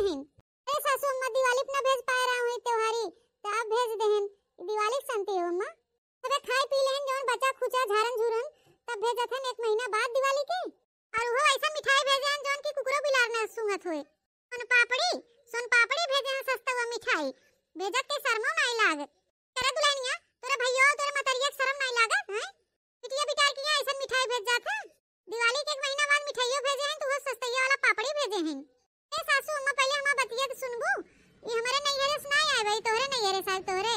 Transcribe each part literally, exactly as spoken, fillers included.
हिन। अरे सासू अम्मा, दिवाली पे ना भेज पाए रहा हुई त्योहारी, तो अब भेज देहन। दिवाली के संती हो अम्मा। अबे खाए पी लेहन, जौन बचा खुचा झारन झूरन, तब भेजत हन, एक महीना बाद दिवाली के। और वो ऐसा मिठाई भेजे हन, जौन की कुकुरो बिलार न सूंघत होए। सोन पापड़ी, सोन पापड़ी भेजे हन, सस्ता हुआ मिठाई। भेजत के शर्मो नाई लाग। तेरा दुल्हनिया, तोरा भैया, तोरा मतरिया के शर्म नाई लागत, हैं? बिटिया बिटार के यहाँ ऐसन मिठाई भेज जात है। दिवाली के एक महीना बाद मिठाइयो भेजे हैं, तो वो सस्तैया वाला पापड़ी भेजे हैं। ए सासू अम्मा, पहले हमार बतिया तो सुनबू। ये हमारे नैहरे से नाई आए भाई, तोहरे नैहरे से आए, तोहरे।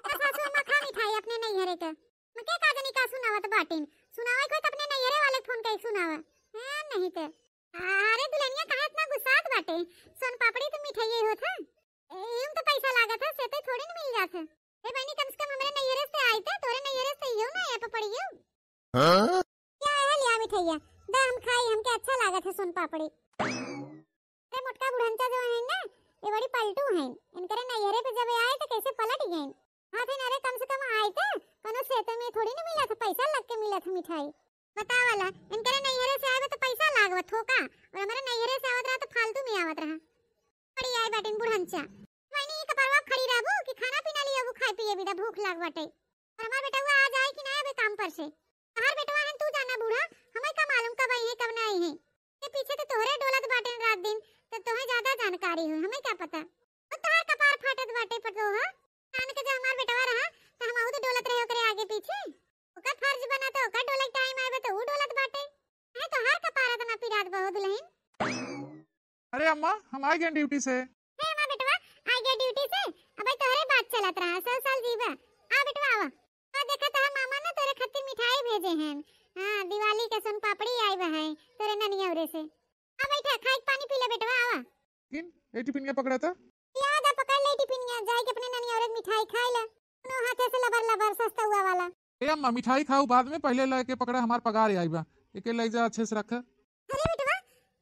ए सासू अम्मा, खा मिठाई अपने नैहरे के। मैं क्या का जानी का सुनावत बाटिन? सुनावे कोई तो अपने नैहरे वाले फोन कई सुनावा। हैं, नहीं तो। अरे दुल्हनिया, काहे इतना गुस्सात बाटे? सोन पापड़ी तो मिठाइये होत है। एहू में तो पैसा लागत है, से तो थोड़ी न मिल जात है। ए बहनी, कम से कम हमरे नैहरे से आई थे, तोरे नैहरे से इहो ना आए पपड़ियो। हाँ? क्या है, लिया मिठाइया, दा हम खाई, हमके अच्छा लागत है सोन पापड़ी। अरे मोटका बुढ़ंचा जो है ना, ये बड़ी पलटू हैं। इनकरे नैहरे पे जब आए तो कैसे पलट गए। हाँ थे ना रे, कम से कम आए थे, कोनो से तो में थोड़ी ना मिला था, पैसा लग के मिला था मिठाई। बतावला, इनकरे नैहरे से आवे तो पैसा लागत थोका, और हमारे नैहरे से आवत रहा तो फालतू में आवत रहा। बड़ी आई बाटिन बुढ़ंचा। वही कपरवा खड़ी रहबू कि खाना पीना लियाबू, खाए पिए बिदा भूख लाग बाटे। और हमार बेटवा आ जाए कि ना अबे काम पर से। तहार बेटवा हन तू जाना बूढ़ा, हमें का मालूम कब आई है कब ना आई है। के पीछे तो तोहरे डोलत बाटेन रात दिन, तो तोहे ज्यादा जानकारी हुई, हमें क्या पता। वो तोहार कपार फाटत बाटे पतोह, जान के जो हमार बेटवा रहा तो हम तो डोलत रहे ओकरे आगे पीछे। ओकर फर्ज बना तो ओकर डोले टाइम आवे तो ऊ डोलत बाटे। है तोहार कपार इतना पिरात बहुत दुल्हन। अरे अम्मा, हम आ गए ड्यूटी से। हे हमार बेटवा, आ गया ड्यूटी से? अबे तोहरे बात चलत रहा, सौ साल जीवा। आ बेटवा आवा। आ देखा तोहर मामा ना तोरे खातिर मिठाई भेजे हैं। हाँ, दिवाली के सोन पापड़ी आई बा है तोरे ननियौरे से। आ बैठा, खाए के पानी पी ले बेटवा, आवा। किन, ए टिफिनिया पकड़ा था? या दा पकड़ ले टिफिनिया, जाए के अपने ननियौरे के मिठाई खाए ला। दोनों हाथे से लबर लबर सस्ता हुआ वाला। ए अम्मा, मिठाई खाऊ बाद में, पहले लेके पकड़ा, हमार पगार आई बा, एके ले जा, अच्छे से रख। अरे बेटवा,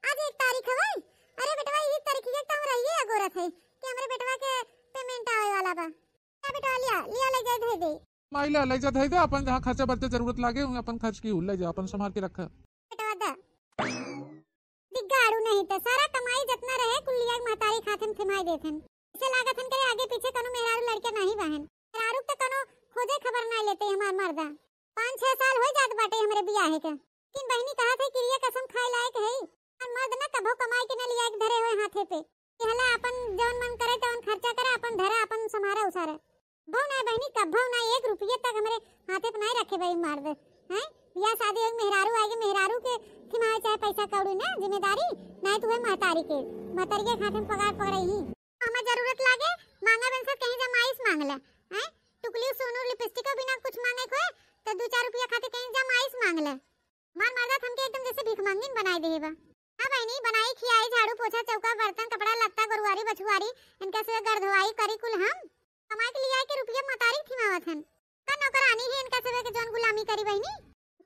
आज एक तारीख हवे। अरे बेटवा, एक तारीख के तो हम रहिए अगोरत है कि हमरे बेटवा के पेमेंट आवे वाला बा। का बेटवा, लिया, लिया, ले जाए, धे दे। माई ला, ले जा, धे दे, अपन जहाँ खर्चा बर्चा जरूरत लागे, उहाँ अपन खर्च की, ले जा, अपन संभाल के रखा। बेटवा दा। दिग्गाड़ू नहीं तो सारा कमाई जितना रहे, कुल लिया के महतारी खाते में थिमाई देथन। इसे लागत हन करे आगे पीछे कनो मेहरारू लड़के नहीं बहन। मेहरारू तो कनो खोजे खबर नहीं लेते हमार मर्दा। पाँच छह साल हो जात बाटे हमरे बियाहे के, लेकिन बहिनी कहत है, किरिया कसम खाए लायक है। और मर्द ना कभो कमाई के न लिया के धरे हुए हाथे पे। कहला अपन जौन मन करे तौन खर्चा करे, अपन धरा, अपन संभारा उसारा। भौ ना बहिनी, कभो ना एक रुपये तक हमरे हाथे पे नहीं रखे भाई मर्द। हैं? बियाह शादी होई, मेहरारू आएगी, मेहरारू के थिमाए चाहे पैसा कौड़ी ना, जिम्मेदारी, नहीं तो है महतारी के, महतारी के हाथे में पगार पकड़े ही। हमें जरूरत लागे, मांगा बन से कहीं जमाइश मांग ले, हैं? टुकली, सोनू, लिपस्टिक बिना कुछ मांगे कोई, तो दो चार रुपया खातिर कहीं जमाइश मांग ले। हमार मर्दा त हमके एकदम जैसे भिखमंगिन बनाई देहे बा। हाँ बहिनी, बनाई, खियाई, झाड़ू, पोछा, चौका, बर्तन, कपड़ा, लत्ता, गोरुआरी, बछुआरी, इनका से घर धोआई करी कुल हम। कमाई के लियाई के रुपया मतारी थिमावत हन। का नौकरानी है इनका सबे के जौन गुलामी करी बहिनी?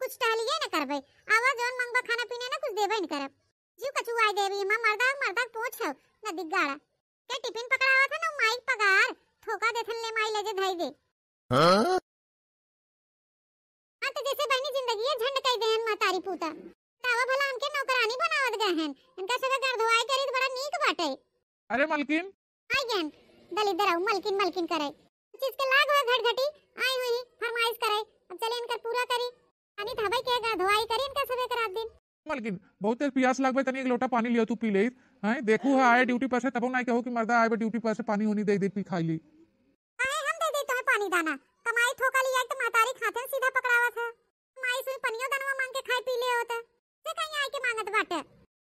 कुछ टहलिए न करबे। आवा जौन मंगबा खाना पीना न कुछ देबे न करब। जीव कचुआई देबी, हमार मर्दा, मर्दा के पोछ हो, न दिग्गाड़ा। के टिफिन पकड़ावत है न माई के पगार, थोका देथन ले माई ले जे धई दे। हाँ? हाँ, तो जैसे बहिनी जिंदगी है झंड कई देहन महतारी पूता। तावा भला हमके नौकरानी बनावत गए हैं। इनका सबे घर धोआई करी तो बड़ा नीक बाटे। अरे मलकिन। आई गहन, दलिद्दर आऊ मलकिन मलकिन करे। चीज के लाग हुआ घटघटी, आई हुई फरमाइश करे। अब चले इनकर पूरा करी। पानी धोबई के घर धोआई करी इनका सबे के रात दिन। मलकिन, बहुत तेज पियास लागबे, तनी एक लोटा पानी लियो तू पी ले। हैं, देखू है आए ड्यूटी पर से, तबो नहीं कहो कि मर्दा आए बे ड्यूटी पर से, पानी होनी दे दे, पी खाई ली। काहे हम दे दे तोहे पानी दाना? कमाई थोका लिया तो महतारी खाते सीधा पकड़ावत है। माई से पनियो दानवा मांग के खाए पी ले होता। से कहीं आए के मांगत बाटे।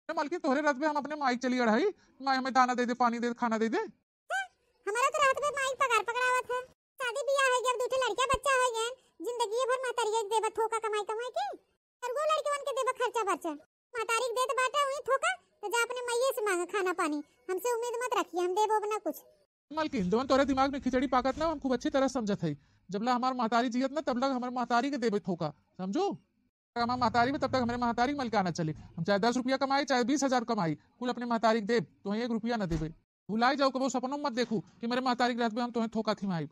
ए मलकिन, तोहरे रथ में हम अपने माई के चली अढ़ाई, माई हमें दाना दे दे, पानी दे दे, खाना दे दे। हैं? हमारा तो रात में माई पगार पकड़ावत है। शादी बियाह है, जब दू ठे लड़का बच्चा हो गए, जिंदगी भर महतारिया के देबा थोका कमाई कमाई के। और वो लड़कवन के देबा खर्चा बर्चा। महतारी के देत बाटे वही थोका, तो जा अपने माइये से मांग खाना पानी। हमसे उम्मीद मत रखिए, हम देबो ना कुछ। मलकिन, जवन तोरे दिमाग में खिचड़ी पाकत ना, हम खूब अच्छी तरह समझत हई। जबला हमार महतारी जियत ना, तबला हमार महतारी के देबे थोका, समझू? हमार महतारी में, तब तक हमरे महतारी के मलिकाना चली। हम चाहे दस रुपया कमाई, चाहे बीस हजार कमाई, कुल अपने महतारी के देब, तोहे एक रुपया ना देबे। भुलाई जाओ, कबो सपनों में मत देखू कि मेरे महतारी के रहत में हम तोहे थोका थिमाई।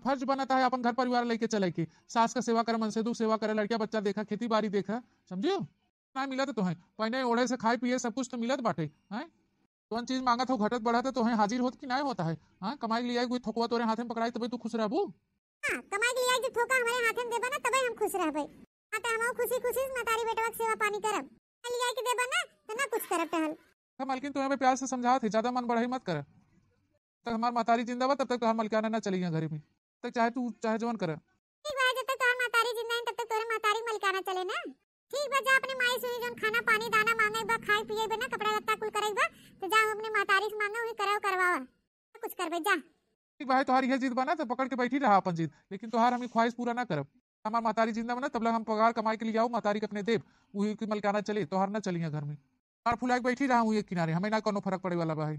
फर्ज बनत है अपन घर परिवार लेके चले के, सास का सेवा करे, मनसेधू सेवा करे, लड़का बच्चा देखा, खेती बाड़ी देखा, समझियो? ना मिलत तो है, पहने ओढ़े से खाए पिए सब कुछ तो मिलत बाटे, हैं? जौन चीज मांगत हो, घटत बढ़त है, तोहे हाजिर होत कि नाय होत है? हाँ, कमाई के लिए आई कोई थोकवा तोरे हाथे में पकड़ाई, तबे तू खुश रहबू? हाँ, कमाई के लिए आई जब थोका हमारे हाथे में देबा ना, तबे हम खुश रहबे। हाँ, तो हमहू खुशी खुशी महतारी बेटवा के सेवा पानी करब। ले आई के देबा ना, तो ना कुछ करब टहल। तो मलकिन, तोहे प्यार से समझात है, ज्यादा मन बढ़ाई मत कर। तक हमार महतारी जिंदा बा, तब तक तोहार मलिकाना ना चली घर में। तक चाहे तू, चाहे जवन कर। ठीक बा, जब तक तोहार महतारी जिंदा है, तब तक तोरे महतारी मलिकाना चले ना। ठीक बा, जा अपने माई से जौन खाना पानी दाना मांगे बा, खाए पिए बा ना, कपड़ा लत्ता कुल करे बा, तो जा अपने महतारी से मांगे, वही कराओ करवावा। कुछ करबे, जा। ठीक बा, तोहार इहे जिद बा ना, तो पकड़ के बैठी रहा अपन जिद, लेकिन तोहार हम ई ख्वाहिश पूरा ना करब। हमार महतारी जिंदा बा ना, तब लग हम पगार कमाई के लिए आऊ, महतारी के अपने देब, वही की मलिकाना चले, तोहार ना चलिया घर में। हमार फुला के बैठी रहा हूँ एक किनारे, हमें ना कोनो फर्क पड़े वाला बा है।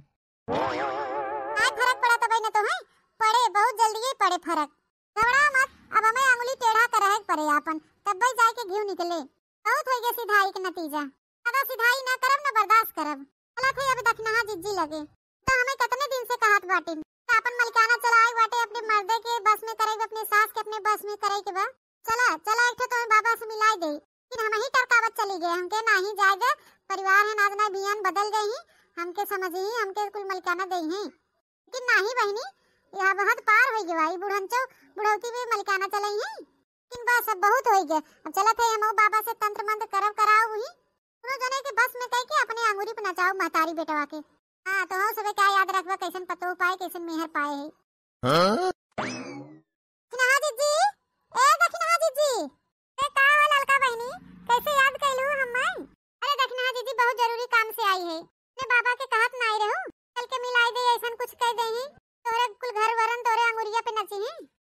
काय फर्क पड़ा तबे न तो है, पड़े, बहुत जल्दी ही पड़े फर्क। घबरा मत, अब हमें अंगुली टेढ़ा करे के पड़े आपन, तब्बे जाए के घिउ निकले। बहुत हो गया सिधाई के नतीजा। ज्यादा सिधाई ना करब, ना बर्दाश्त करब। चलत है अब दखिनहा जिज्जी लगे। तो हमें कितने दिन से कहत बाटे, तो अपन मलिकाना चलाए बाटे, अपने मर्दे के बस में करे के, अपने सास के अपने बस में करे के बा। चला, चला, एक ठो तो बाबा से मिलाई दे। फिर हम ही टरकावत चली गए, हमके नाही जाए दे, परिवार है नाज ना बियान बदल गई ही, हमके समझ ही, हमके कुल मलिकाना दे ही। लेकिन नाही बहिनी, यह बहुत पार हो गया, ई बुढ़नचो बुढ़ौती भी मलिकाना चलई है। लेकिन बस अब बहुत हो गया, अब चलत है हम बाबा से तंत्र मंत्र करब कराओ ही। दोनों जने के बस में कह के अपने आंगुरी पे नचाओ महतारी बेटवा के। हाँ, तो हम सबे क्या याद रखबा, कैसन पतो पाए, कैसन मेहर पाए है। हाँ? दखिनहा जिज्जी, ए दखिनहा जिज्जी, ए का हो ललका बहिनी, कैसे याद कैलू हम्मे? अरे दखिनहा जिज्जी, बहुत जरूरी काम से आई है। ने बाबा के कहत नाई रहू, चल के मिलाई दे, ऐसन कुछ कह दे ही, तोरे कुल घर भरन तोरे अंगुरिया पे नची ही,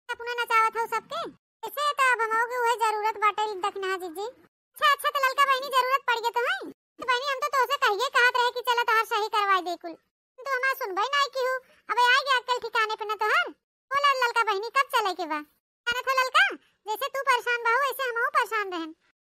अपना नचावत हो सबके। ऐसे तो अब हमहू के उहे जरूरत बाटे दखिनहा जिज्जी। अच्छा, अच्छा, तो ललका बहिनी जरूरत पड़ गई तो है? तो बहिनी, हम तो तोसे कहिए कहत रहे कि चला तोहार सही करवाई दे कुल। तू हमार सुनबे नाई की हूँ। अबे आइ गया अक्कल ठिकाने पे ना तोहार। बोला ललका बहिनी, कब चले के बा? जाना था ललका, जैसे तू परेशान बा हो, वैसे हमहू परेशान रहन।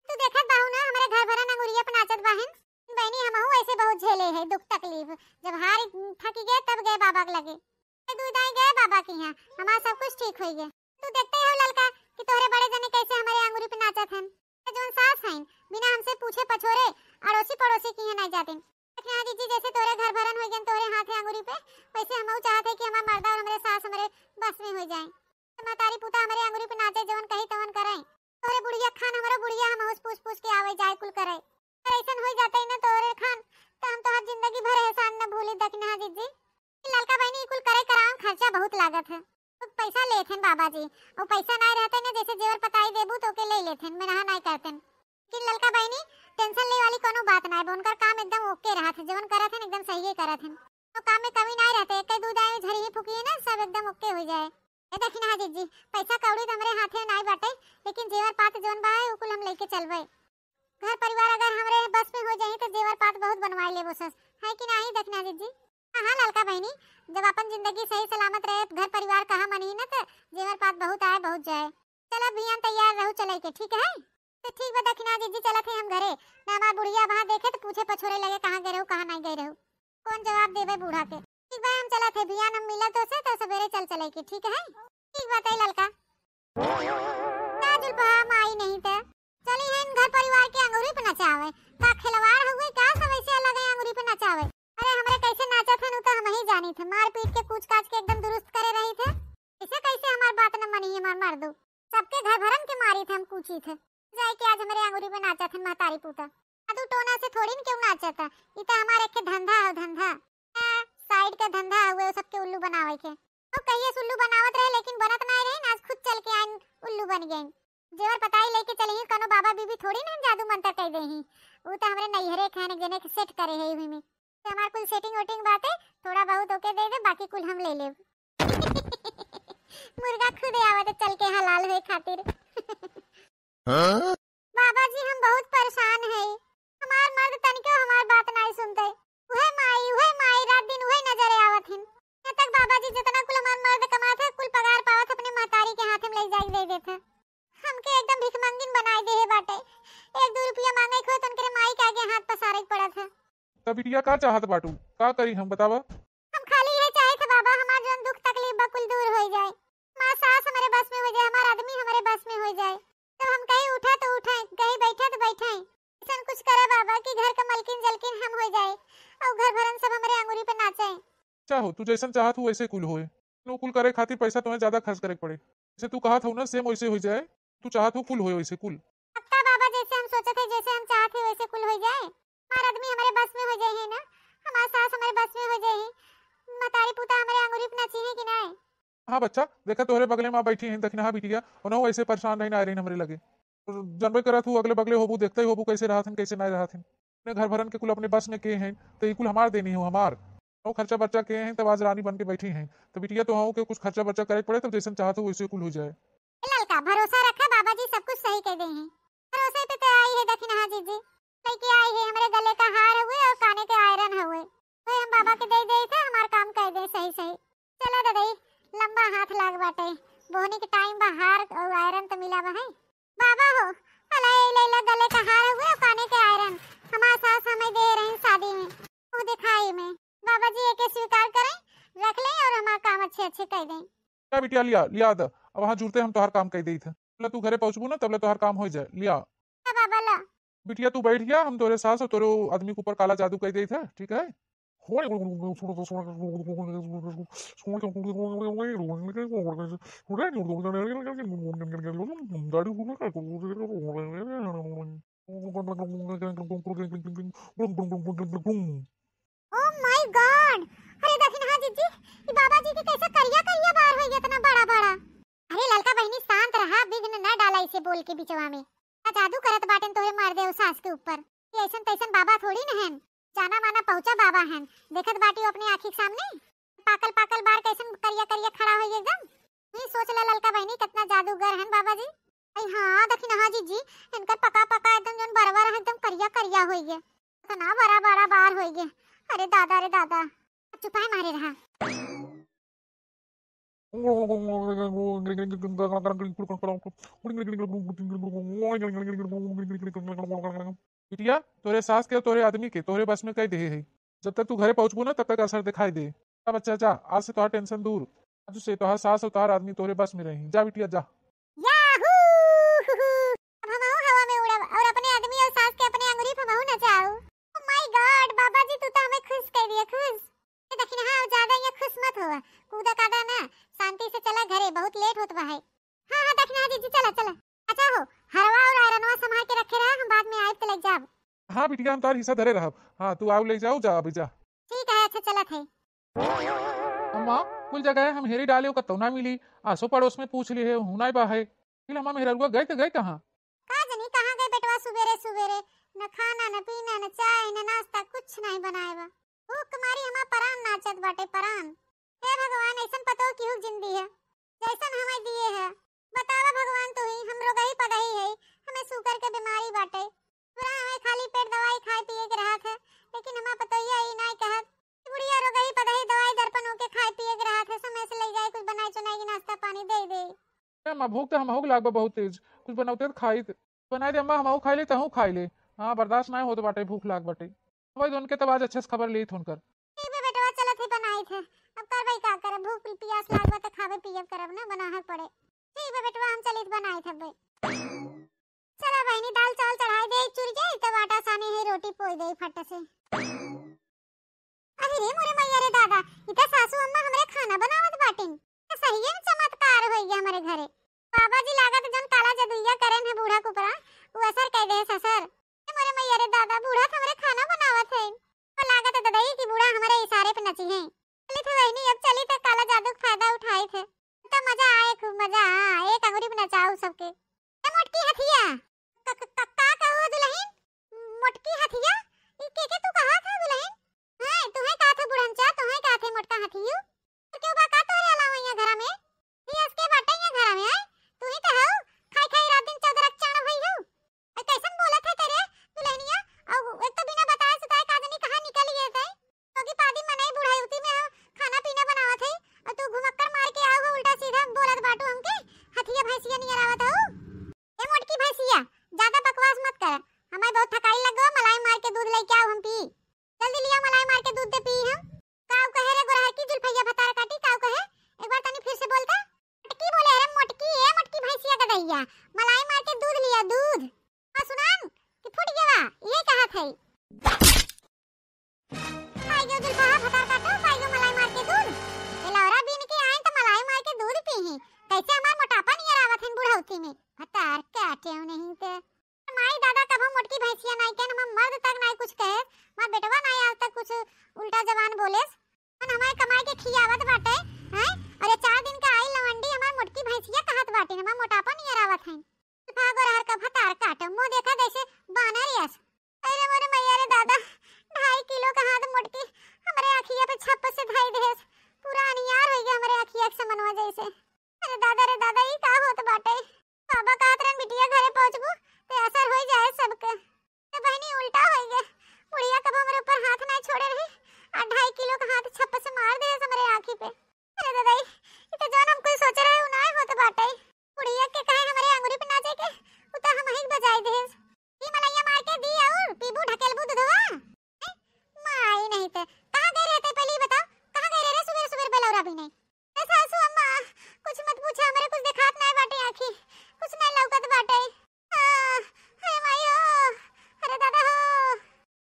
तू देखत बाहू ना, हमारे घर भरन अंगुरिया पे नाचत बाहिन। बहिनी, हमहू ऐसे बहुत झेले है दुख तकलीफ। जब हार थकी गए, तब गए बाबा के लगे। ए, दू दाई गए बाबा के यहाँ, हमार सब कुछ ठीक हो गए। तू देखते हो ललका कि तोहरे बड़े जने कैसे हमारे अंगुरी पे नाचत हन। ए, जौन सास हईन, बिना हमसे पूछे पछोरे अड़ोसी पड़ोसी के यहाँ नहीं जातिन। लेकिन हाँ जिज्जी, जैसे तोहरे घर भरन हो गए तोहरे हाथे अंगुरी पे, वैसे हमहू चाहत है कि हमार मर्दा और हमारे सास हमारे बस में हो जाए। तो महतारी पूता हमारे अंगुरी पे नाचे, जवन कही तवन करे। तोहरे बुढ़िया खान हमरो बुढ़िया हमहू से पूछ पूछ के आवे जाए कुल करे। अगर ऐसन हो जाते ना तोहरे खान, तो हम तोहर जिंदगी भर एहसान न भूली दखिनहा जिज्जी। ललका बहिनी, कुल करे करावन खर्चा बहुत लागत है। तो पैसा लेत हैं बाबा जी, और पैसा नहीं रहते ना, जैसे जेवर पताई देबू तो के ले लेत हैं, मेनहा नहीं करते हैं। लेकिन ललका बहिनी, टेंशन ले वाली कोनो बात नहीं बा, उनकर काम एकदम ओके रहत है, जवन करत हैं एकदम सही करत हैं। तो काम में कमी नहीं रहते, एक दू दाई झरी ही फूकी है ना, सब एकदम ओके हो जाए। ए दखिनहा जिज्जी, पैसा कौड़ी तो हमरे हाथे नहीं बाटे, लेकिन जेवर पात जवन बा है, उ कुल हम लेके चलबे। घर परिवार अगर हमरे बस में हो जाई तो जेवर पात बहुत बनवाए लेबो सस, है कि नाही दखिनहा जिज्जी? हाँ, हाँ, ललका बहिनी, जब अपन जिंदगी सही सलामत रहे, घर परिवार कहाँ मनी न, तो जेवर पात बहुत आए, बहुत जाए। चला भियान तैयार रहू चले के, ठीक है? तो ठीक बा दखिनहा जिज्जी, चलत है हम घरे। ना हमार बुढ़िया वहाँ देखे तो पूछे पछोरे लगे, कहाँ गए रहू, कहाँ नहीं गए रहू, कौन जवाब देबे बूढ़ा के। ठीक बा, हम चलत है भियान, हम मिलत तो से तो सवेरे चल चले के, ठीक है? ठीक बा तई ललका। का जुल्फा माई नहीं ते चली है घर परिवार के अंगूरी पे नचावे। का खिलवाड़ हुए का, सब ऐसे अलग है अंगूरी पे नचावे। अरे हमरे कैसे नाचत है नु तो हम ही जानी थे, मार पीट के कूच काच के एकदम दुरुस्त करे रही थे। ऐसे कैसे हमार बात न मनी, हमार मर्दू सबके घर भरन के मारी थे, हम कूची थे। जाए के आज हमरे अंगूरी पे नाचत है महतारी पूता। जादू टोना से थोड़ी न केहू नाचत है, ई तो हमार एक धंधा है, धंधा। साइड का धंधा हुए सबके उल्लू बनावे के। तो कहिए से उल्लू बनावत रहे, लेकिन बनत ना रहे, आज खुद चल के आइन उल्लू बन गए। जेवर पताई लेके चली ही, कोनो बाबा बीबी थोड़ी ना हम जादू मंत्र कह दे ही। वो तो हमरे नैहरे खाने जने के सेट करे है हुई में। तो हमार कुल सेटिंग वेटिंग बाटे, थोड़ा बहुत ओके दे दे, बाकी कुल हम ले लेब। मुर्गा खुद आवत चल के हलाल होए खातिर। हाँ? बाबा जी, हम बहुत परेशान है। हमार मर्द तनिको हमार बात नहीं सुनते। उहे माई, उहे माई, रात दिन उहे नजरे आवत हिन। यहाँ तक बाबा जी, जितना कुल हमार मर्द कमात है, कुल पगार पावत अपने महतारी के हाथ में ले जाके दे देत है। हमके एकदम भिखमंगिन बनाई दे है बाटे। एक दो रुपया मांगे को तो उनके माई के आगे हाथ पसारे के पड़त है। तब बिटिया का चाहत बाटू, का करी हम बतावा? हम खाली ये चाहे थे बाबा, हमार जौन दुख तकलीफ बा कुल दूर हो जाए। हमार सास हमारे बस में हो जाए, हमार आदमी हमारे बस में हो जाए। जब हम कहीं उठा तो उठाए, कहीं बैठा तो बैठाए। ऐसन कुछ करा बाबा कि घर का मलकिन जलकिन हम हो जाए और घर भरन सब हमारे अंगुरी पे नाचे। चाहो, तू जैसन चाहत हो वैसे कुल होए। उ कुल करे खातिर पैसा तोहे ज्यादा खर्च करे के पड़े। जैसे तू कहत हो ना, same वैसे हो जाए। तू चाहत हो कुल होए वैसे कुल। पक्का बाबा, जैसे हम सोचत है, जैसे हम चाहत है वैसे कुल हो जाए। हमार आदमी हमारे बस में हो जाए है ना, हमार सास हमारे बस में हो जाए है, मतारी पुता हमारे अंगुरी पे नाची है कि नाय? हाँ बच्चा, देखा तोहरे बगले में बैठी हैं दखिनहा बिटिया, उन्हों ऐसे परेशान रही ना रही हमरे लगे। जानबे करत हूँ, अगले बगले होबू, देखते ही होबू कैसे रहत हन, कैसे नाय रहत हन। अपने घर भरन के कुल अपने बस में के हैं, तो ई कुल हमार देनी हो हमार। वो खर्चा बर्चा के हैं, तब आज रानी बन के बैठी हैं। तो बिटिया तो हो के कुछ खर्चा बर्चा करे के पड़े, तब जैसन चाहत हो वैसे कुल हो जाए। ए ललका, भरोसा रखा, बाबा जी सब कुछ सही कह दे हैं। भरोसे पे तो आई है दखिनहा जीजी, लेके आई है हमरे गले का हार हुए और काने के आयरन हुए, तो हम बाबा के दे दे थे, हमार काम कह दे सही सही। चला ददई, लंबा हाथ लाग बाटे, बोहनी के टाइम बा, हार और आयरन तो मिला बा है। बाबा हो, अला ए लैला गले का हार हुए और काने के आयरन, हमार सास हमें दे रही शादी में, मुँह दिखाई में। बाबा जी एके स्वीकार करें, रख लें और हमार काम अच्छे अच्छे कह दें। क्या बिटिया, लिया, लिया द। अब वहाँ जुड़ते हम तोहार काम कह देत है। तबले तू घरे पहुँचबू ना, तबले तोहार काम हो जाए। लिया। ला बाबा, ला। बिटिया, तू बैठ गया, हम तोरे सास और तोरे आदमी के ऊपर काला जादू कह देत है, ठीक है? Oh my God! अरे दखिनहा जीजी, ई बाबा जी के कैसे करिया करिया बार होई गया इतना बड़ा बड़ा। अरे ललका बहिनी शांत रहा, विघ्न न डाला इसे बोल के बिचवा में। का जादू करत बाटेन तोहरे मर्दे और सास के ऊपर। ये ऐसन तैसन बाबा थोड़ी न हन, जाना माना पहुँचा बाबा हन। देखत बाटी अपने आँखी के सामने पाकल पाकल बार कैसन करिया करिया खड़ा होई एकदम। ई सोच ला ललका बहिनी कितना जादूगर हन बाबा जी। अरे हाँ दखिनहा जीजी, इनकर पका पका एकदम जौन बरवा रहे एकदम करिया करिया होई गए, इतना बड़ा बड़ा बार होई गए। अरे दादा रे दादा, चुपाए मारे रहा। बिटिया, तोरे सास के, तोरे आदमी के, तोहरे बस में कह देहे है। जब तक तू घरे पहुँचबू ना, तब तक असर दिखाई दे। जा बच्चा जा, आज से तोहार tension दूर। आज से तोहार सास और तोहार आदमी तोहरे बस में रही। जा बिटिया, जा। याहू! अब हमहू हवा में उड़ब और अपने आदमी और सास के अपने अंगुरी पे हमहू नचाऊ। Oh my God, बाबा जी, तू तो हमें खुश कर दिया, खुश। ए दखिनहा, अब ज्यादा ये खुश मत होवा। कूदा कादा ना, शांति से चला घरे, बहुत late होत बा है। हाँ, हाँ, दखिनहा जीजी, चला, चला। अच्छा हो, हरवा और आयरनवा संभाल के रखे रहा, हम बाद में आइब त ले जाब। हाँ बिटिया, हम तोहार हिस्सा धरे रहब। हाँ, तू आउ ले जाओ, जा अभी जा। ठीक है, अच्छा चलत है। अम्मा, कुल जगह हम हेरी डाले, ओकर तौना मिली। आसो पड़ोस में पूछ लिए, हुनाई बा है। फिर हमार मेहररुआ गए त गए कहाँ? का जनी कहाँ गए बेटवा सुबेरे सुबेरे, न खाना, न पीना, न चाय, न नाश्ता, कुछ नहीं बनाए बा। भूख के मारी हमार परान नाचत बाटे, परान। हे भगवान, ऐसन पतोह केहू जिन दिहे, जैसन हमें दिए है। बतावा भगवान तू ही, हम रोगही पगही है, हमें शुगर के बीमारी बाटे। पूरा हमें खाली पेट दवाई खाए पिए के रहत है, लेकिन हमार पतोहिया ई नाय कहत कि बुढ़िया रोगही पगही दवाई दर्पण होके खाए पिए के रहत है, समय से ले जाए कुछ बनाए चुनाए के नाश्ता पानी दे दे। ए अम्मा, भूख त हमहू के लाग बा बहुत तेज, कुछ बनौते त खाई। बनाई दे अम्मा, हमहू खाई ले, तहू खाई ले। हाँ, बर्दाश्त नाय होत बाटे, भूख लाग बाटे। भाई, उनके तब आज अच्छे से खबर लेत हुनकर। ठीक बा बेटवा, चलत ही बनाई थे। अब करबे का करे, भूख पियास लाग बा त खाबे पियब करब ना, बनाहे पड़े। ठीक बा बेटवा, हम चलित बनाई थे बे। चला बहिनी, दाल चावल चढ़ाई दे, चुर जाई, तब आटा सानी है, रोटी पोई दे फट से। अरे रे मोरे मैया रे दादा, ई त सासू अम्मा हमरे खाना बनावत बाटिन। त सहिए में चमत्कार होइ गया हमरे घरे। बाबा जी लागत जौन काला जदुइया करेन है बूढ़ा कुपरा, उ असर कइ दे ससर। ए मोरे मैया रे दादा, बूढ़ा त हमरे खाना बनावत है। तो लागत है ददई कि बूढ़ा हमरे इशारे पे नची है। चली थे बहिनी, अब चली त काला जादू के फायदा उठाई थे। त मजा आए, खूब मजा, हाँ, एक अंगुरी पे नचाऊ सबके। ए मोटकी हथिया, क-, क-, क-, का कहू दुलहिन? मोटकी हथिया? ई के के तू कहत है दुलहिन? हैं, तुहे कहत है बुढ़नचा, तुहे कहत है मोटका हथियू? तो क्यों बा का तोरे अलावा यहाँ घरा में? ई असके बाटे यहाँ घरा में, आय? तू ही तो हऊ, खाई खाई रात दिन चौदरा चाण भई हऊ। ए, कैसन बोलत है तेरे दुलहिनिया? अउ एक तो बिना बताए सुताए का जनी कहाँ निकल गए थे? क्योंकि पादी मनई बुढ़ाउती में हो, खाना पीना बनावत है, अउ तू घुमक्कड़ मार के आओ हो, उल्टा सीधा बोलत बाटू हमके, हथिया भैंसिया नियर आवत हो। ए मोटकी भैंसिया, ज्यादा बकवास मत कर, हमें बहुत थकाई लग गो, मलाई मार के दूध लेके आओ, हम पी। जल्दी लिया, मलाई मार के दूध दे पी हम। काऊ कहे रे गोरहर की जुल्फैया भतार काटी, काऊ कहे? एक बार तनी फिर से बोलता। मोटकी बोले, अरे मोटकी, ए मोटकी भैंसिया गदहिया, मलाई मार के दूध लिया, दूध। और सुनान कि फूट गया, ये कहा थे। आई गयो जुल्फा, भतार भतार काटेउ नहीं ते। माई दादा कभो मोटकी भैंसिया नाई कहेन, हमार मर्द तक नाई कुछ कहे, हमार बेटवा नाई आज तक कुछ उल्टा जबान बोलेस। अपन हमारे कमाई के खियावत बाटे, हैं? अरे चार दिन का आई लवंडी हमार मोटकी भैंसिया कहत बाटे, हमार मोटापा नियर आवत है। भागो रहर का भतार काटो, मुंह देखा जैसे बानर यस। अरे मोरे मैया रे दादा, ढाई किलो का हाथ मोटकी हमरे अखिया पे छप से धाई देस। पूरा अनियार हो गया हमरे अखिया के समनवा जैसे। अरे दादा रे दादा, ई का होत बाटे? बाबा कहत रहन बिटिया घरे पहुँचबू ते असर होई जाए सबके। तो बहनी उल्टा होई गए, बुढ़िया कब हमरे ऊपर हाथ ना छोड़े रही, आ ढाई किलो का हाथ छप से मार देस हमरे आँखी पे। अरे दादा, ई तो जौन हम कुछ सोचे रहे उ ना होत बाटे। बुढ़िया के कहे हमरे आंगुरी पे नाचे के, उ तो हम ही बजाई देस। ई मलैया मार के दी और पीबू ढकेलबू दूधवा। हैं? माई नहीं ते, कहाँ गए रहते पहले ई बताओ, कहाँ गए रहे सुबेर सुबेर बेलौरा बीने? ए सासू अम्मा, कुछ मत पूछा, हमरे कुछ देखात नाय बाटे आँखी, कुछ नाय लौकत बाटे। आ, अरे माई हो, अरे दादा हो।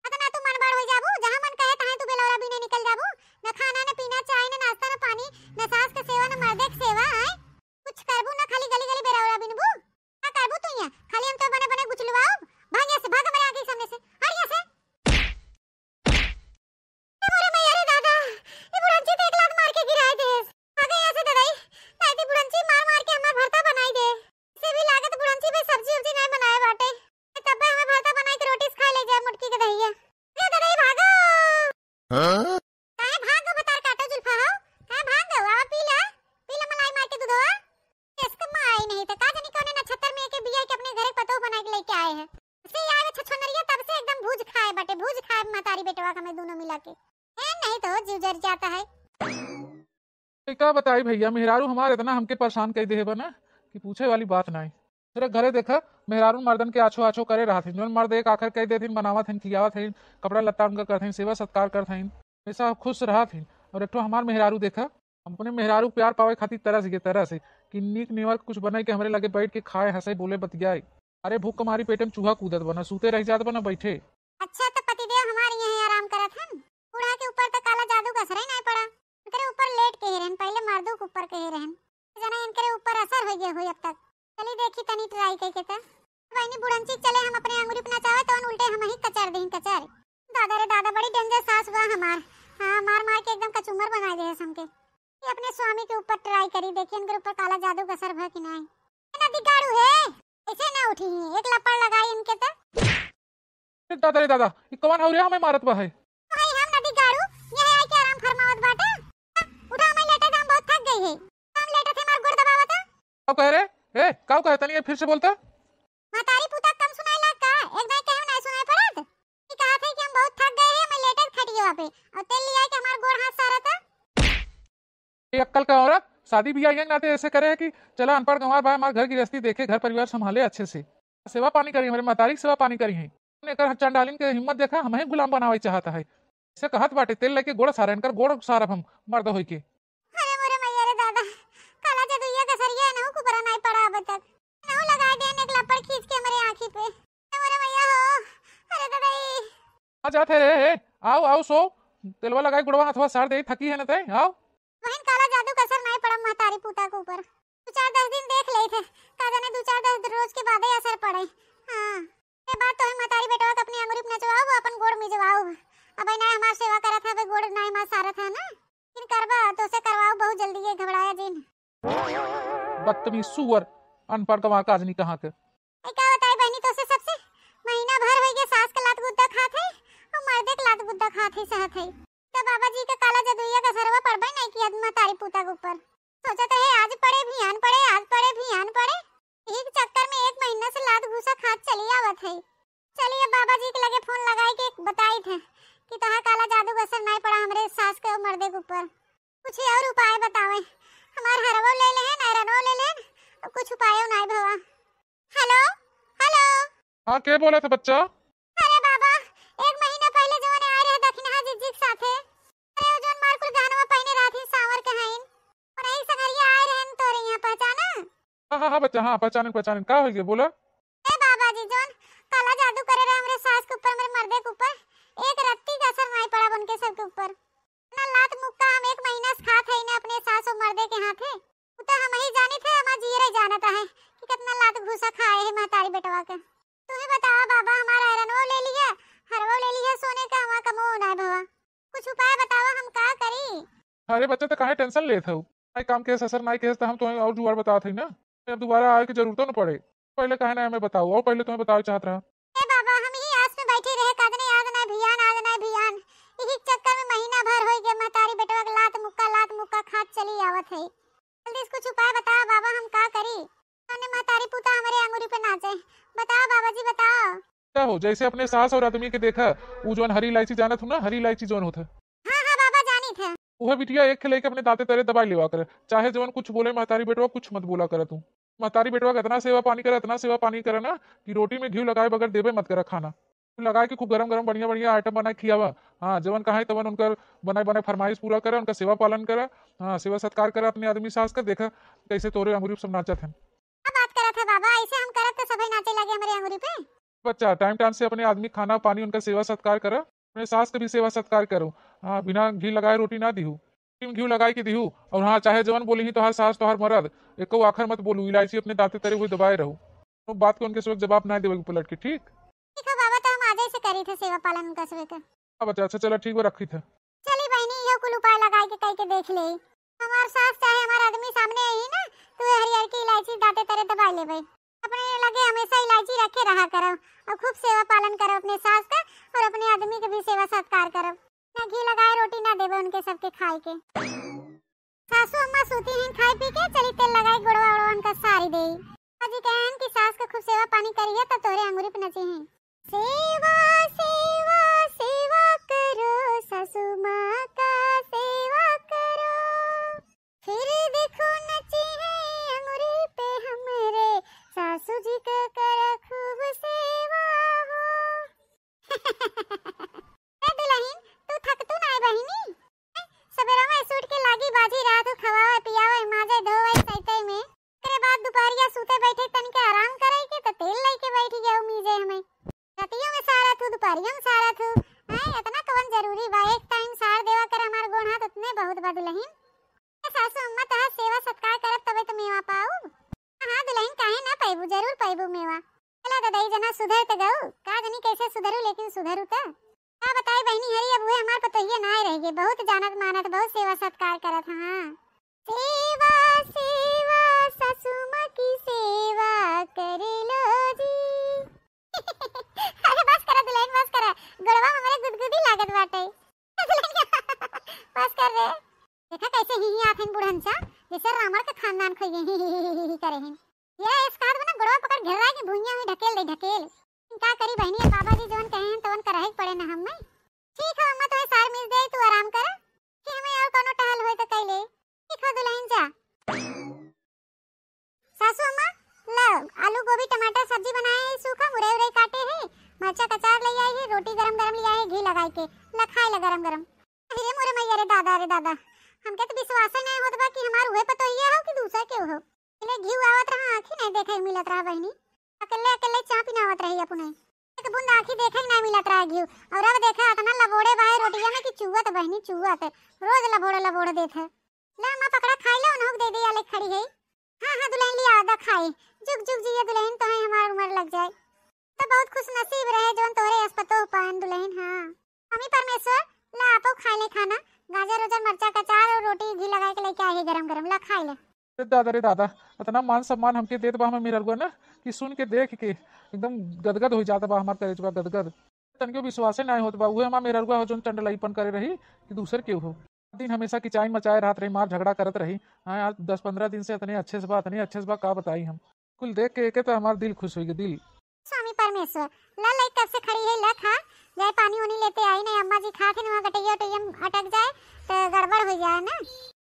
अतना तू मन बड़ हो जाबू, जहाँ मन कहे तहाँ तू बेलौरा बीने निकल जाबू। न खाना, न पीना, चाय, न नाश्ता, न पानी, न सास के सेवा, न मर्दे के सेवा, आय? कुछ करबू ना, खाली गली गली बेलौरा बीनबू। का करबू तू यहाँ? खाली हम तो बने बने गुचलुआओ। भाग यहाँ से, भाग हमारे आँखी के सामने से, हट यहाँ से। ए मोरे मैया रे दादा, ई बुढ़ंची तो एक लात मार के गिराए देस। भागे यहाँ से ददाई, नहीं तो बुढ़ंची मार मार के हमार भरता बनाई दे। से भी लागत बुढ़ंची में सब्जी उब्जी नहीं बनाए बाटे। तब हमें भरता बनाई के रोटी से खा ले जाए मोटकी के दहिया। ए ददाई भागो। हाँ? काहे भागो भतार काटो जुल्फा हो? काहे भागो? आवा पी ला, पी ला मलाई मार के दूधवा। इसके माई नहीं तो का जानी कौने नक्षत्र में एके बिया के अपने घरे पतोह बना के लेके आए हैं। से आए छछोनरिया तब से एकदम भूज खाए बाटे, भूज खाए महतारी बेटवा का मैं दोनों मिला के। ए, नहीं तो जीव जर जाता है। ए, का बताई भैया, मेहरारू हमार इतना हमके परेशान कर दे बा ना कि पूछे वाली बात नाई। तेरे घरे देखा, मेहरारू मर्दन के आछो आछो करे रहत हैं, जौन मर्द एक आखर कह देथिन, बनावत हैं, खियावत हैं, कपड़ा लत्ता उनका करत हैं, सेवा सत्कार करत हैं, हमेशा खुश रहत हैं। और एक ठो हमार मेहरारू देखा, हम अपने मेहरारू के प्यार पावे खातिर तरस गए, तरस है कि नीक नेवर कुछ बने के हमरे लगे बैठ के खाए, हंसे, बोले, बतियाए। अरे भूख के मारी पेट में चूहा कूदत बा ना, सूते रह जात बा ना बैठे। अच्छा तो पतिदेव हमारे यहाँ आराम करत हन, बूढ़ा के ऊपर तो काला जादू का असर ही नहीं पड़ा। इनकरे ऊपर लेट के ही रहन, पहले मर्दू के ऊपर के ही रहन, जना इनकरे ऊपर असर हो गया हो अब तक। चली देखी तनी ट्राई करके तो। बहनी बुढ़ंची चले हम अपने अंगुरी पे नचावे तो उल्टे हम ही कचर दें कचर। दादा रे दादा, बड़ी डेंजर सास हुआ हमार। हाँ, मार मार के एकदम कचूमर बना दे है हमके। ये अपने स्वामी के ऊपर ट्राई करी, देखी इनके ऊपर काला जादू का असर भा कि नहीं। ए नदी गाड़ू है, ऐसे ना उठी, एक लपड़ लगाई इनके तो। ए दादा रे दादा, ई कवन हौ रे हमें मारत बा है? भाई हम नदी गाड़ू, यह आई के आराम फरमावत बाटे। उठा मैं लेटे, हम बहुत थक गई है। हम लेटे थे, मार गोड़ दबावत है। का कहे रे? ए, का कहे तनी ये फिर से बोलता? महतारी पूता कम सुनाई लाग का? एक दाई कहे नहीं सुनाई पड़त? ई कहा थे कि हम बहुत थक गए हैं, मैं लेटे खटिया पे। और तेल लिया के हमार गोड़ हाथ सारा था। ये अक्कल का औरत, शादी ब्याह ये नाते ऐसे करे है कि चला अनपढ़ गंवार बा, हमार घर गृहस्थी देखे, घर परिवार संभाले अच्छे से, सेवा पानी करी, हमरे महतारी के सेवा पानी करी है। एकर चंडालिन के हिम्मत देखा, हमही गुलाम बनावे चाहत है। ऐसे कहत बाटे, तेल लेके गोड़ सारे, इनकर गोड़ सारब हम मर्द होई के। अरे मोरे मैया रे दादा, काला जदुइया के असरिया नहु कुबरा नाई पड़ा अब तक। नहु लगाई देन एक लपड़ खींच के हमरे आँखी पे। अरे मोरे मैया हो, अरे दादा ई। आ जात है रे, हे, आओ, आओ, सो। तेलवा लगाई, गुड़वा हथवा सार दे, थकी है न ते, आओ। बहन, काला जादू का असर नाई पड़ा महतारी पूता के ऊपर। दो चार दस दिन देख ले थे, का जाने दो चार दस रोज के बादे असर पड़े। हाँ, ये बात तो है, महतारी बेटवा के अपनी अंगुरी पे नचवाओ, वो अपन गोड़ मिजवाओ। अब ना हमार सेवा करत है, अब गोड़ ना हमार सारत है ना। लेकिन करबा, तो से करवाओ बहुत जल्दी, ये घबराया जिन। बदतमीज सुअर, अनपढ़ गंवार का आदमी कहाँ के। ए, का बताई बहनी, तो से सबसे महीना भर होई गए, सास के लात गुद्दा खात है और मर्दे के लात गुद्दा खात है, सहत है। तो बाबा जी के काला जदुइया का असरवा पड़बे नहीं किया महतारी पूता के ऊपर। सोचत है आज पड़े, भियान पड़े, आज पड़े, भियान पड़े। यही के चक्कर में एक महीना से लात घूसा खात चली आवत है। चलिए बाबा जी के लगे फोन लगाई के बताई थे कि तोहार काला जादू का असर नहीं पड़ा हमरे सास के और मर्दे के ऊपर। कुछ और उपाय बतावे। हमार हरवो ले लेहन, आयरनो ले लेहन, तो कुछ उपायो नाई भवा। Hello, hello. हाँ, के बोला था बच्चा? अरे बाबा, एक महीना पहले जौन आए रहे दखिनहा जिज्जी के साथे। अरे वो जौन मार कुल गहनवा पहने रहत ही सांवर के हईन। और एक संगरिया आए रहन तोरे यहाँ, पहचाना? हाँ, हाँ, हाँ बच्चा, हाँ, पहचानन, पहचानन। का होई गे, बोला? ए बाबा जी, जौन काला जादू करे रहे हमरे सास के ऊपर, हमरे मर्दे के ऊपर, एक रत्ती का असर नाई पड़ा उनके सबके ऊपर। ना लात मुक्का हम एक महीना से खात है ना अपने सास और मर्दे के हाथे। उ तो हम ही जानी थे, हमार जियरे जानत है। कितना लात घूसा खाए है महतारी बेटवा के। तू ही बतावा बाबा, हमारा हरनवो ले लिया, हरवो ले लिया सोने का, हमारा कमो ना है भवा। कुछ उपाय बतावा, हम का करी? अरे बच्चा, तो काहे tension लेत हऊ? नाई काम के ससुर नाई के, तो हम तोहे और जुगाड़ बतावत हई ना, अब दोबारा आए के जरूरतो न पड़े। पहले काहे ना हमें बताओ, और पहले तुम्हें बतावे चाहत रहा। ए बाबा, हम ही आस में बैठे रहे, का जने आज ना भियान, आज ना भियान। यही चक्कर में महीना भर होई गया, महतारी बेटवा के लात मुक्का, लात मुक्का खात चली आवत है। जल्दी से कुछ उपाय बताओ बाबा, हम का करी? हमने महतारी पूता हमरे अंगूरी पे नाचे। बताओ बाबा जी, बताओ। का हो, जैसे अपने सास और आदमी के देखा, उ जौन हरी इलायची जानत हूँ ना, हरी इलायची जौन होत है। हाँ, हाँ बाबा, जानी थे। उहे बिटिया एक खे लेके अपने दांते तरे दबाई लेवा कर, चाहे जवन कुछ बोले महतारी बेटवा, कुछ मत बोला कर तू। महतारी बेटवा के इतना सेवा पानी करे, इतना सेवा पानी करे ना कि रोटी में घी लगाए बगैर देबे मत करे खाना। लगाए के खूब गरम गरम बढ़िया बढ़िया item बनाए खियावा। हाँ, जवन कहे तवन उनकर बनाए बनाए फरमाइश पूरा करे, उनका सेवा पालन करे। हाँ, सेवा सत्कार करे अपने आदमी सास का। देखा कैसे तोरे अंगूरी सब नाचत हैं। का बात करत है बाबा, ऐसे हम करब तो सभई नाचे लगे हमरे अंगूरी पे। बच्चा, time time से अपने आदमी खाना पानी उनका सेवा सत्कार करा, अपने सास के भी सेवा सत्कार करो। हाँ, बिना घी लगाए रोटी ना दिहू, घी घी लगाए के दिहू। और हाँ, चाहे जवन बोली ही तोहार सास तोहार मरद, एको आखर मत बोलू, इलायची अपने दांते तरे हुए दबाए रहू। तो बात के उनके सब जवाब ना देवे के पलट के, ठीक? ठीक है बाबा, तो हम आज से करी थे सेवा पालन उनका सबे के। हाँ बच्चा, अच्छा चला ठीक बा, रखी थे। चली बहिनी, इहो कुल उपाय लगाए के कई के देख ले। हमार सास चाहे हमार आदमी सामने आई ना, तो ये हरियर की इलायची दांते तरे दबाई लेबे। अपने लगे हमेशा इलायची रखे रहा करो और खूब सेवा पालन करो अपने सास का, और अपने आदमी के भी सेवा सत्कार करो। ना घी लगाए रोटी ना देबे उनके सबके खाए के। सासू अम्मा सूती हैं खाए पी के, चली तेल लगाए गोड़वा ओड़वा उनका सारी दे। अजी कहन कि सास का खूब सेवा पानी करिए तो तोरे अंगूरी पे नची हैं। सेवा सेवा सेवा करो, सासू माँ का सेवा करो। फिर देखो नची है अंगूरी पे हमरे, सासू जी का करा खूब सेवा हो। ए दुलहिन, तू थकतू नाय बहिनी? हैं? सबेरा में सूट के लागी बाजी रहत हूँ, खवावे, पियावे, माजे, धोवे, सैते में। एकरे बाद दुपहरिया सूते बैठे तनिके आराम करे के, तो तेल लेके बैठ गया मीजे हमें। रतियों में सारा थू, दुपहरियों में सारा थू। हैं, इतना कवन जरूरी बा? एक time सार देवा कर हमार गोड़ हाथ उतने बहुत बा दुलहिन। ए सासू अम्मा, तहार सेवा सत्कार करब तबे तो मेवा पाऊ। हाँ, हाँ दुलहिन, काहे ना पैबू, जरूर पैबू मेवा। चला ददई जना सुधर त गऊ, का जनी कैसे सुधरू, लेकिन सुधरू त। का बताई बहिनी हरी, अब उहे हमार पतोहिया नाय रह गए, बहुत जानत मानत, बहुत सेवा सत्कार करत, हाँ। सेवा, सेवा, सासू माँ की सेवा कर लो जी। अरे बस करा दुलहिन, बस करा, गोड़वा हमरे गुदगुदी लागत बाटे। बस कर रे। देखा कैसे ही ही आथिन बुढ़नचा, जैसे रावण के खानदान खोई गए, ही ही ही ही ही ही करे हैं। ये इसका हाथ में ना गोड़वा पकड़ घेर रहा है कि भुइयां में ढकेल दे, ढकेल। का करी बहिनी, अब बाबा जी जवन कहे हैं तवन करहे के पड़े ना हमें। ठीक है अम्मा, तुम्हें सार मीज दे, तू आराम कर, कि हमें और कोनो टहल होए तो कई ले। ठीक हो दुलहिन जा। सासू अम्मा, लो, आलू, गोभी, टमाटर सब्जी बनाए है, सूखा मुरई उरई काटे है, मरचा कचार ले आई है, रोटी गरम गरम ले आई है, घी लगाई के, ला खाए ला गरम गरम। अरे मोरे मैया रे दादा रे दादा, हमके तो विश्वास ही नहीं होत बा कि हमार उहे पतोहिया हो कि दूसरा केहू हो। इले घी आवत रहा, आँखी नहीं देखे मिलत रहा बहिनी, अकेले अकेले चाँप पिनावत रही अपने, एक बूंद आँखी देखे नहीं मिलत रहा घी। और अब देखा इतना लबोड़े बाहे रोटिया में कि चुअत बहिनी चुअत, रोज लबोड़े लबोड़े देत है। ले अम्मा पकड़ा खाई ले, उन्हों दे दे, आले खड़ी है। हाँ, हाँ, दुलहिन लिया दा खाए। जुग जुग जिया दुलहिन, तोहे हमार उमर लग जाए। तो बहुत खुश नसीब रहे जौन तोहरे अस पतोह पान दुलहिन। हाँ। स्वामी परमेश्वर, ला आपो खाए ले खाना। गाजर उजर, मरचा कचार और रोटी घी लगा के लेके आए है गरम गरम, ला खाए ले। अरे दादा रे दादा, इतना मान सम्मान हमके देत बा हमें मेहररुआ ना, कि सुन के देख के एकदम गदगद हो जाता बा हमार करेजवा गदगद। तनिको विश्वासे नाय होत बा। उहे हमार मेहररुआ हो जौन चंडलाईपन करे रही कि दूसर केहू हो। दिन हमेशा किचाइन मचाए रहत रही, मार झगड़ा करत रही। हाँ यार, दस पन्द्रह दिन से इतने अच्छे से बा, इतने अच्छे से बा, का बताई हम। कुल देख के एके तो हमार दिल खुश होई गए, दिल। स्वामी परमेश्वर, ला लई कब से खड़ी है, ला खा, जाए पानी उनी लेते आई, नहीं अम्मा जी खात है वहाँ गटैया उटैया में अटक जाए तो गड़बड़ हो जाए ना।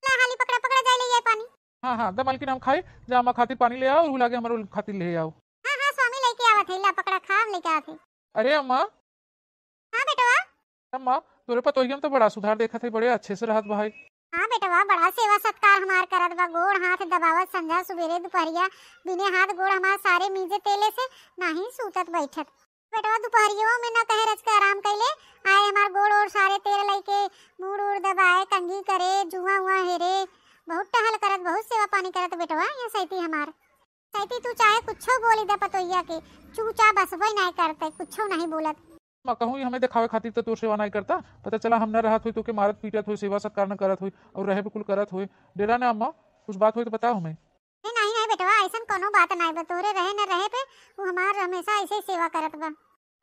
ला हाली पकड़ा पकड़ा जाए ले जाए पानी। हाँ, हाँ, द मालकिन हम खाए, जा अम्मा खातिर पानी ले आओ और उलागे हमारे खातिर ले आओ। हाँ, हाँ, स्वामी लेके आवत है, ला पकड़ा खा, हम लेके आवत है। अरे अम्मा। हाँ बेटवा। अम्मा, तोरे पतोहिया में तो बड़ा सुधार देखत है, बड़े अच्छे से रहत बा है। हाँ बेटवा, बड़ा सेवा सत्कार हमार करत बा, गोड़ हाथ दबावत, संझा सुबेरे दुपहरिया, बिने हाथ गोड़ हमार सारे मीजे तेले से, नाही सूतत बैठत। बेटवा दुपहरियो में न कहे रच के आराम कैले, आए हमार गोड़ ओड़ सारे तेल लइके, मूड़ उड़ दबाए, कंघी करे, जुआ उआ हेरे, बहुत टहल करत, बहुत सेवा पानी करत बेटवा, यहाँ सैती हमार। सैती तू चाहे कुछो बोली दे पतोहिया के, चुपचाप बसबे नाहीं करते, कुछो नाहीं बोलत। अम्मा, कहूँ ई हमें देखावे खातिर तो तोर सेवा नाहीं करता। पता चला हम न रहत होई, तोके मारत पीटत होई, सेवा सत्कार न करत होई, और रहे पे कुल करत होई। डेरा ना अम्मा, कुछ बात होई तो बताओ हमें। ए, नाहीं, नाहीं बेटवा, अइसन कौनो बात नाहीं बा। तोरे रहे न रहे पे उ हमार हमेशा अइसे ही सेवा करत बा।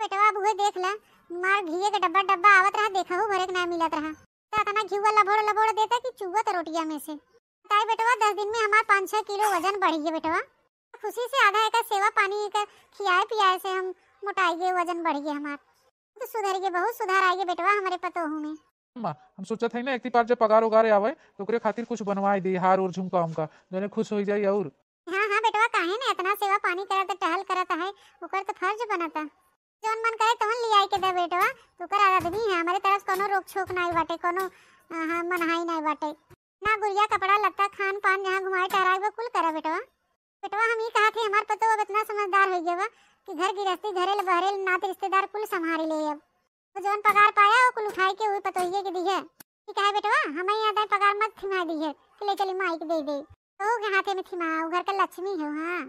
बेटवा, अब उहे देख ला, मार घिये के डब्बा डब्बा आवत रहा, देखहू भरे के नाहीं मिलत रहा। त अतना घिउवा लभोड़ लभोड़ देता कि चुअत रोटिया में से। बताई बेटवा, दस दिन में हमार पाँच छह किलो वजन बढ़ गया बेटवा। खुशी से आधा एकर सेवा पानी, एकर खियाए पियाए से हम मोटाई गए, वजन बढ़ गया हमार। तो सुधर गए, बहुत सुधार आ गए बेटवा हमारे पतोहू में। अम्मा, हम सोचत हई ना, एक ती पार जब पगार उगार आवे, तो ओकरे खातिर कुछ बनवाए दे, हार और झुमका उमका, जौने खुश होई जाई। और हाँ, हाँ बेटवा, काहे ने इतना सेवा पानी करत, टहल करत है, ओकर तो फर्ज बनता। जौन मन करे तौन लियाई के दे बेटवा, तो ओकर आदमी है, हमारे तरफ से कोनो रोक छोक नाई बाटे, कोनो, अ, हाँ, मनहाई नाई बाटे। ना गुड़िया कपड़ा लत्ता, खान पान, जहाँ घुमाए टहराए, वो कुल करा बेटवा। बेटवा, हम ई कहा थे, हमार पतो अब इतना समझदार हो गया बा कि घर गिरस्ती, घरेल बहरेल, नात रिश्तेदार कुल संभारी ले अब। तो जौन पगार पाया, वो कुल उठाई के वही पतोहिए के दिहे। ठीक है बेटवा, हमें याद है, पगार मत थिमा दिहे कि ले चली माई के दे दे। तो के हाथे में थिमा, वो घर का लक्ष्मी हो। हाँ,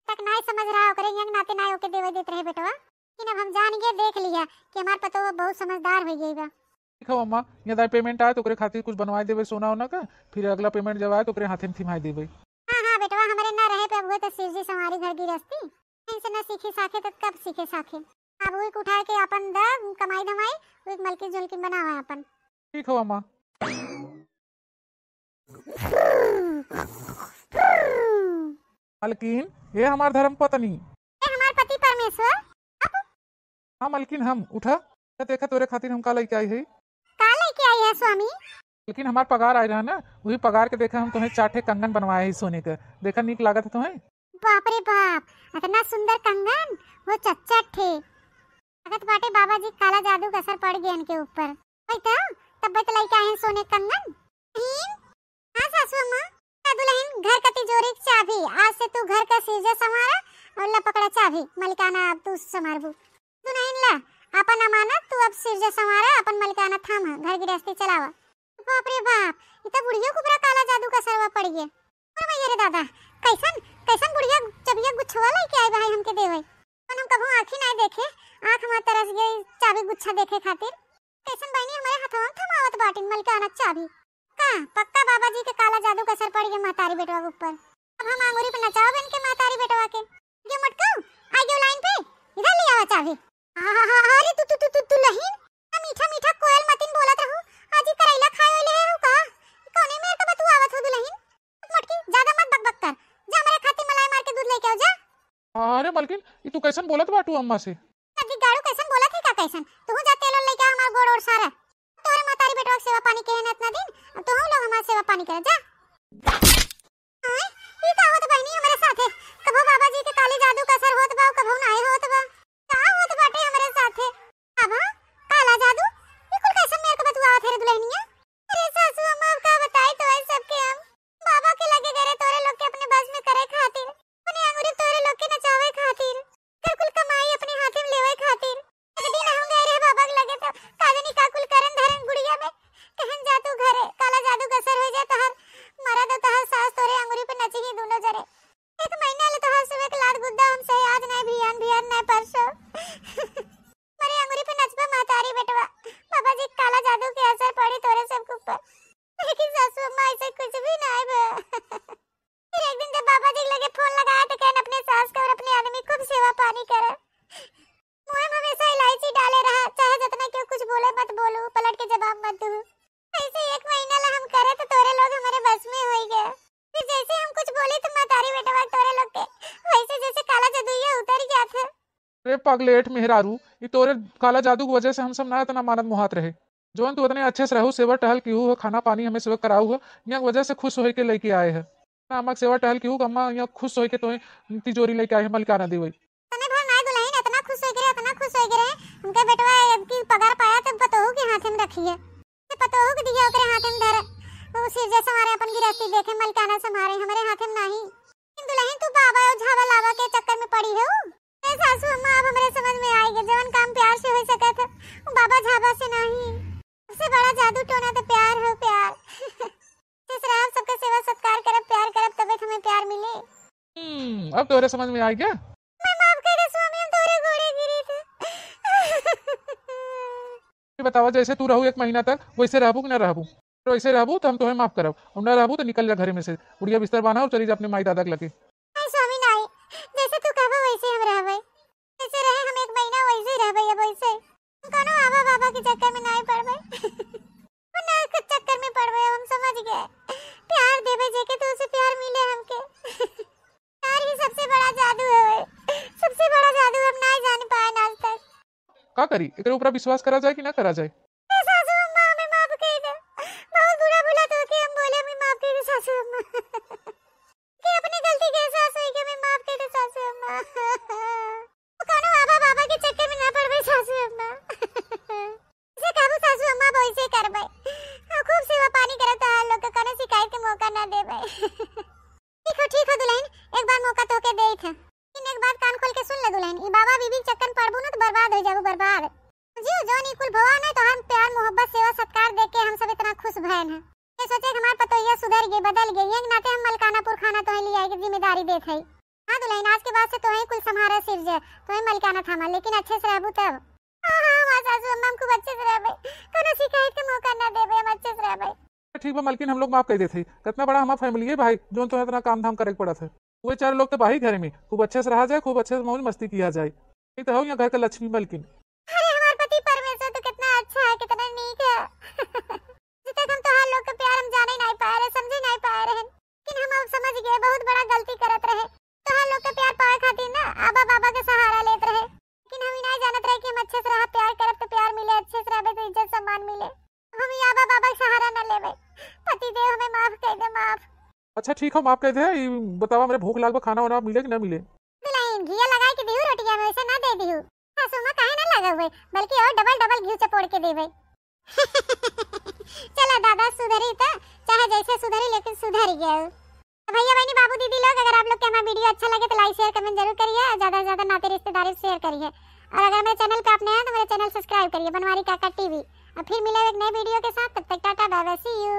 तक नाई समझ रहा, ओकरे यंग नाते नाई ओके देवे देत रहे बेटवा। लेकिन अब हम जान गए, देख लिया कि हमार पतोह बहुत समझदार हो गई बा। ठीक है अम्मा, यहाँ दाई पेमेंट आए तो ओकरे खातिर कुछ बनवाए देवे सोना वोना का, फिर अगला पेमेंट जब आए तो ओकरे हाथे में थिमाए देवे। हाँ, हाँ बेटवा, हमारे ना रहे पे अब हुए तो सिरजी संवारी घर गिरस्ती, इनसे ना सीखे साखे तो कब सीखे साखे। अब उही के उठाए के अपन द कमाई धमाई, उही के मलकिन जुलकिन बनावा अपन। ठीक हो अम्मा। मलकिन, हे हमार धर्म पत्नी। हे हमार पति परमेश्वर। हाँ मलकिन, हम उठा। त देखा तोरे खातिर हम का लेके आई है। का लेके आई है स्वामी? मलकिन, हमार पगार आए रहा ना, वही पगार के देखा हम तुम्हें चार ठे कंगन बनवाए है सोने के। देखा नीक लागत है तुम्हें? बाप रे बाप, इतना सुंदर कंगन, वो चच्चर ठे। लागत बाटे बाबा जी काला जादू का असर पड़ गया इनके ऊपर। वही तो, तब्बे तो लेके आए हैं सोने कंगन। दुलहिन, हाँ सासू अम्मा। ला दुलहिन, घर का तिजोरी की चाबी, आज से तू घर का सिरजा संवारा और ला पकड़ा चाबी, मलिकाना अब तू संभारबू। दुलहिन ला, अपन अमानत तू अब सिरजा संवारा, अपन मलिकाना थामा, घर गिरस्ती चलावा। बाप रे बाप, ई तो बुढ़ियो के ऊपर काला जादू का असरवा पड़ गया। अरे भैया रे दादा, कैसन, कैसन बुढ़िया चबिया गुच्छवा लेके आई भाई हमके देवे। अपन हम कभू आँखी नाई देखे, आँख हमार तरस गई चाबी गुच्छा देखे खातिर। कैसन बहनी हमारे हथवा में थमावत बाटिन मलिकाना चाबी। का पक्का बाबा जी के काला जादू का असर पड़ गया महतारी बेटवा के ऊपर। अब हम आंगुरी पे नचाओ बन के महतारी बेटवा के। ये मटकाऊ, आ गयो लाइन पे, इधर ले आवा चाबी। आ, आ, आ, अरे तू, तू, तू, तू, दुलहिन, आ मीठा मीठा कोयल मतिन बोलत रहू, आज ही करैला खाए वाले है का? कौने मेर का बतुआवत हो दुलहिन? मटकी, ज्यादा मत बकबक कर, जा हमरे खातिर मलाई मार के दूध लेके आओ, जा। अरे मलकिन, ई तू कैसन बोलत बाटू अम्मा से? अजी गाड़ू कैसन बोलत है का कैसन? तू जा तेल ओल लेके आ, हमार गोड़ ओड़ सारा। तोरे महतारी बेटवा के सेवा पानी के है ना इतना दिन, अब तू हम लोग हमार सेवा पानी करे, जा। आय, ई का होत बहनी हमरे साथे? कभो बाबा जी के काली जादू का असर होत बा, कभो नाय होत बा। का होत बाटे हमरे साथे? अब हाँ, काला जादू? ई कुल कैसन मेर के बतुआवत है रे दुलहिनिया? अरे सासू अम्मा, अब का बताई तो है सबके हम। बाबा के लगे गए तोरे लोग के अपने बस में करे खातिर, अपने अंगुरी तोरे लोग के नचावे खातिर, कर कुल कमाई अपने हाथे में लेवे खातिर। एक दिन हम गए रहे बाबा के लगे तो का जानी का कुल करन धरन गुड़िया में, कहन जा तू घरे, काला जादू का असर हो जाए तोहर, मरद और तोहर सास तोरे अंगुरी पे नचिही दोनों जरे। एक महीना ले तोहर सुबह के लाद गुद्दा हम सहे, आज नहीं भियान, भियान नहीं परसों। मरे अंगुरी पे नचबा महतारी बेटवा, बाबा जी के काला जादू के असर पड़ी तोरे सब के ऊपर। लेकिन सासू अम्मा ऐसे कुछ भी नहीं बा। फिर एक दिन जब बाबा जी के लगे फोन लगाया तो कहन अपने सास के और अपने आदमी खूब सेवा पानी करे। मुँह में हमेशा इलायची डाले रहा, चाहे जितना क्यों कुछ बोले मत बोलो, पलट के जवाब मत दो। ऐसे एक महीना ला हम करे तो तोरे लोग हमारे बस में होई गए। फिर जैसे हम कुछ बोले तो महतारी बेटवा तोरे लोग के वैसे जैसे काला जादुइया उतर गया था। रे पगलेट मेहरारू, ई तोरे काला जादू की वजह से हम सब ना इतना मानत मोहात रहे। जौन तू इतने अच्छे से रहू, सेवा टहल किहू हो, खाना पानी हमें सेवा कराऊ हो, यहाँ वजह से खुश होई के लेके आए है। ना अम्मा के सेवा टहल किहू, अम्मा यहाँ खुश होई के तोहे तिजोरी लेके आए है, मलिकाना देवे। तने भर नाय दुलहिन, इतना खुश होई के रहे, इतना खुश होई के रहे। हमके बेटवा अब की पगार पाया तो पतोहू के हाथे में रखिए। ते पतोहू के दिया ओकरे हाथे में धरे, वो सिरजा संवारे, अपन गिरस्ती देखे, मलिकाना संभारे, हमरे हाथे में नाही। लेकिन दुलहिन तू बाबा और झावा लावा के चक्कर में पड़ी है। ए सासू अम्मा, अब हमरे समझ में आई गए, जवन काम प्यार से हो सकत है, वो बाबा झाबा से नहीं। सबसे बड़ा जादू टोना तो प्यार हो, प्यार। जिस राह सबके सेवा सत्कार करब, प्यार करब, तबे तो हमें प्यार मिले। हम्म, अब तोहरे समझ में आइ गया। मैं माफ कर दे स्वामी, हम तोहरे गोड़े गिरे थे। ये बतावा, जैसे तू रहू एक महीना तक, वैसे रहबू कि ना रहबू? तो वैसे रहबू तो हम तोहे माफ करब, और ना रहबू तो निकल जा घरे में से। बुढ़िया बिस्तर बांधा और चली जा अपने माई दादा के लगे। नहीं स्वामी, नहीं, जैसे तू कहबो वैसे हम रहबे। जैसे रहे हम एक महीना, वैसे ही रहबे अब वैसे। हम कौनो आबा बाबा के चक्कर में नहीं पड़बे। वो ना के चक्कर में पड़बे, हम समझ गए। प्यार देबे जेके तो उसे प्यार मिले हमके। प्यार ही सबसे बड़ा जादू है, सबसे बड़ा जादू हम नहीं जान पाए आज तक। का करी, एकरे ऊपर विश्वास करा जाए कि ना करा जाए? ए सासू अम्मा, हमें माफ कर दे। बहुत बुरा भला तोके हम बोले, हमें माफ कर दे सासू अम्मा। कि अपनी गलती के एहसास होई कि हमें माफ कर दे सासू अम्मा। वो कौनो आबा बाबा के चक्कर में ना पड़बे सासू अम्मा। जैसे कहबू सासू अम्मा, वैसे करबे। हाँ, खूब सेवा पानी करब, तोहार लोग के कौनो शिकायत के मौका ना देबे। ठीक हो, ठीक हो दुल्हन, एक बार मौका तोके देइत है। लेकिन एक बात कान खोल के सुन ले दुल्हन, ई बाबा बीबी के चक्कर में पड़बू ना तो बर्बाद हो जाबू, बर्बाद। जियो, जौन ई कुल भवा ना, तोहार प्यार, मोहब्बत, सेवा, सत्कार देख के हम सब इतना खुश भयन है। ये सोचे कि हमार पतोहिया सुधर गई, बदल गई, ये नाते हम मलकाना पुरखाना तोहे लियाए के जिम्मेदारी देत है। हाँ दुल्हन, आज के बाद से तोहे कुल संभारे सिरजे, तोहे मलकाना थामा, लेकिन अच्छे से रहबू तब। हाँ, हाँ, हमार सासू अम्मा, हम खूब अच्छे से रहबे, कौनो शिकायत के मौका ना देबे, हम अच्छे से रहबे। ठीक बा मलकिन, हम लोग माफ कर देत हई। कितना बड़ा हमार family है भाई, जौन तोहे इतना काम धाम करे के पड़त है। वे चार लोग तो बाही घरे में, खूब अच्छे से रहा जाए, खूब अच्छे से मौज मस्ती किया जाए। नहीं तो हो यहाँ घर का लक्ष्मी मलकिन। अरे हमार पति परमेश्वर तो कितना अच्छा है, कितना नीक है। अभी तक हम तोहार लोग के प्यार हम जाने नहीं पाए रहे, समझे नहीं पाए रहे, लेकिन हम अब समझ गए, बहुत बड़ा गलती करत रहे। तोहार लोग के प्यार पावे खातिर ना आबा बाबा के सहारा लेत रहे, लेकिन हम ई नहीं जानत रहे कि हम अच्छे से रहा, प्यार करब तो प्यार मिले, अच्छे से रहबे तो इज्जत सम्मान मिले। हम ई आबा बाबा के सहारा ना लेबे। पति देव हमें माफ कर दे, माफ। अच्छा ठीक हो, माफ कर दे। ई बतावा, हमरे भूख लाग बा, खाना वाना मिले कि ना मिले? दुल्हन, घिया लगाए के दिहू रोटिया में, वैसे ना दे दिहू। सासू माँ काहे ना लगा हुए, बल्कि और double double घी चपोड़ के देबे। चला दादा, सुधरी त, चाहे जैसे सुधरी, लेकिन सुधर गया। तो भैया बहनी बाबू दीदी लोग, अगर आप लोग के हमारा video अच्छा लगे तो like share comment जरूर करिए और ज्यादा से ज्यादा नाते रिश्तेदारी share करिए। और अगर मेरे channel पे आप नए हैं तो मेरे channel subscribe करिए, बनवारी काका टीवी। और फिर मिले एक नए video के साथ, तब तक tata bye bye, see you।